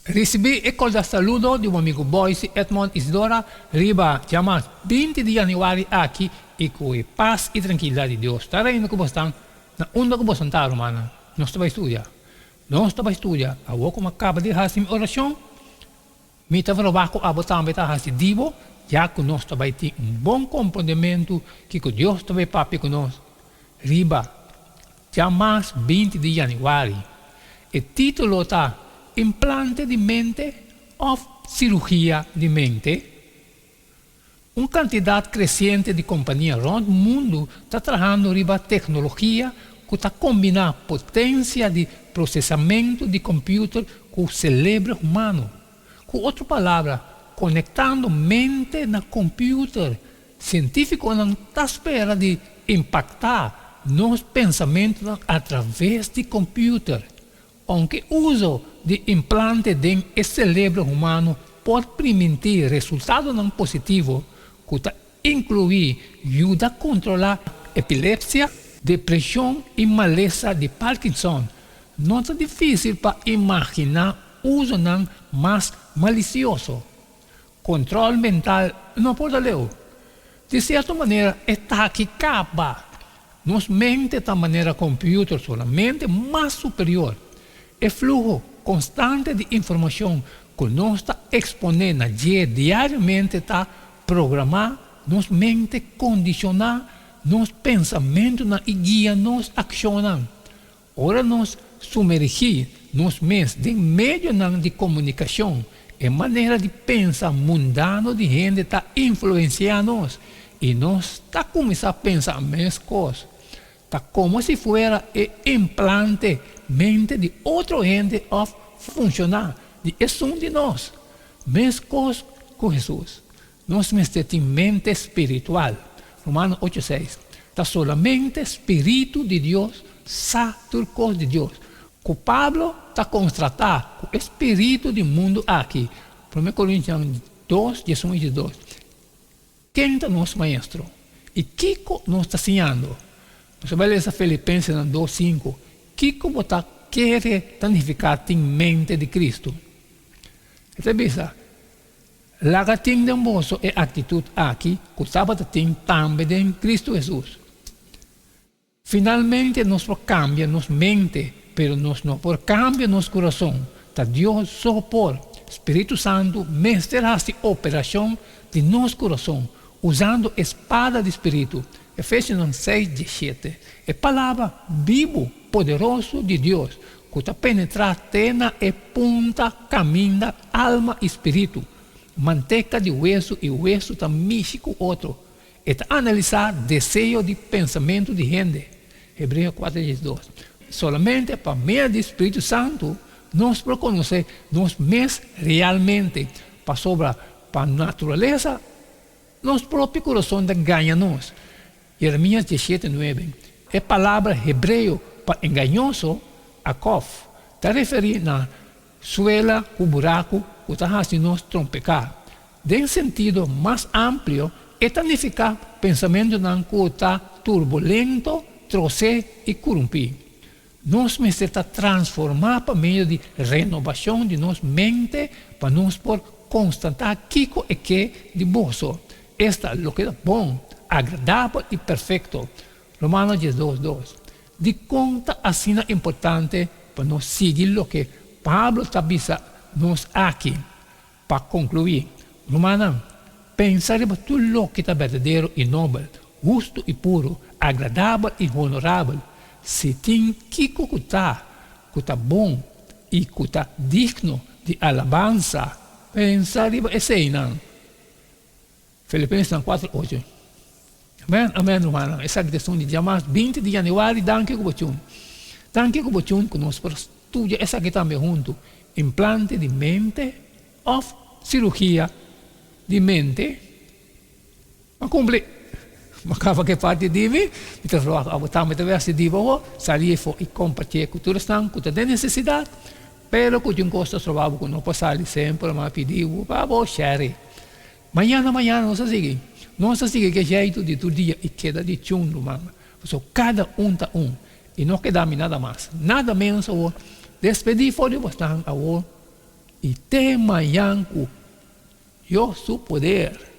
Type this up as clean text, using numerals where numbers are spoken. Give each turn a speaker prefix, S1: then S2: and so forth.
S1: Risibí e kordial saludo di bo amigu Boyce Edmond Isidora riba djamas 20 di yanüari aki i ku e pas i trankilidat di Dios ta reina ku bosnan na unda ku bosan ta, rumannan. Nos ta bai studia. Nos ta bai studia. Awor ku mi a kaba di hasi mi orashon, mi ta proba ku abo tambe ta hasi di bo, ya ku nos ta bai tin un bon komprondementu kiko Dios ta bai papia ku nos riba djamas 20 di yanüari. E título ta Implante di mente òf sirugia di mente? Un kantidat kresiente di kompania rònt mundu ta trahando riba teknologia ku ta kombiná potensia di prosesamentu di kòmpiuter ku selebro humano. Ku otro palabra, konektando mente na kòmpiuter, sientífikonan ta spera di impaktá nos pensamentunan atraves di kòmpiuter. Ounke uso di implante den e selebro humano por primintí resultadonan positivo ku ta inkluí yuda kontrolá epilepsia, depreshon i malesa di Parkinson, no ta difísil pa imaginá usonan mas malisioso. Kontrol mental no por ta leu. Di sierto manera e taki kaba. Nos mente ta manera computer, solamente mas superior. E fluho constante di informacion cu nos ta expone na dje diariamente ta programa nos mente, condiciona nos pensamentonan y guia nos accionnan. Ora nos sumergí nos mes den medionan di komunikashon, e manera di pensa mundano di hende ta influensiá nos i nos ta kuminsá pensa meskos. Ta komo si fuera e implante mente di otro hende òf funshoná di esun di nos, meskos ku Hesus. Nos mester tin mente spiritual. Romano ocho seis, Ta solamente spiritu di Dios sa tur kos di Dios. Ku Pablo ta konstratá ku e spiritu di mundu aki, Promé Korintian dos, diesun i diesdos. Ken ta nos maestro, i kiko nos ta siñando? Nos a bai lesa Filipensenan dos, sinku. Kiko bo ta kere ta nifiká tin mente di Kristu? E ta bisa, Laga tin den boso e aktitut aki ku tabata tin tambe den Kristu Hesus. Finalmente nos por kambia nos mente, pero nos no por kambia nos kurason. Ta Dios so por. Spiritu Santu mester hasi operashon di nos kurason, usando e spada di Spiritu. Efesionan seis diesshete. E palabra bibu poderoso di Dios ku ta penetrá te na e punta kaminda alma i spiritu, manteka di wesu i wesu ta mishi ku otro. E ta analisá deseo di pensamentu di hende. Hebreo kuater diesdos. Solamente pa medio di spiritu santu nos por konosé nos mes realmente, pasobra pa naturalesa nos propio kurason ta gaña nos. Jeremías diesshete nuebe, E palabra hebreo pa engañoso, akof, ta referí na suela ku buraku ku ta hasi nos trompeká. Den sentido mas amplio, e ta nifiká pensamentunan ku ta turbulento, trosé i kurumpí. Nos mester ta transformá pa medio di renobashon di nos mente pa nos por konstatá kiko e ke di boso, esta loke ta bon, agradabel i perfekto. Romano diesdos dos. Dikon ta asina importante pa nos sigui loke Pablo ta bisa nos aki? Pa konkluí, rumannan, pensa riba tur loke ta berdadero i nobel, hustu i puru, agradabel i honorabel. Si tin kiko ku ta ku ta bon i ku ta digno di alabansa, pensa riba eseinan. Filipensenan kuater ocho. Amen, amen, rumannan. Esaki ta esun di diamas 20 di yanüari. Danki ku bo tune. Danki ku bo tune ku nos por studia esaki tambe huntu. Implante di mente òf sirugia di mente. M'a kumpli. M'a kaba ku e parti di mi. Mi ta verwagt abo tambe ta wèsti di bo awor. Sali efo i kompartié ku tur esnan ku ta den nesesidat. Pero ku tin kos ta stroba bo ku no por sali semper, m'a pidi bo pa bo share. Mañana mañana nos a sigui. Nos a sigui ke jeitu di tur dia i keda di chun ruman. Pasobra kada un ta un i no keda mi nada mas, nada menos awor. Despedí for di bosnan awor. I te mañan ku Dios su poder.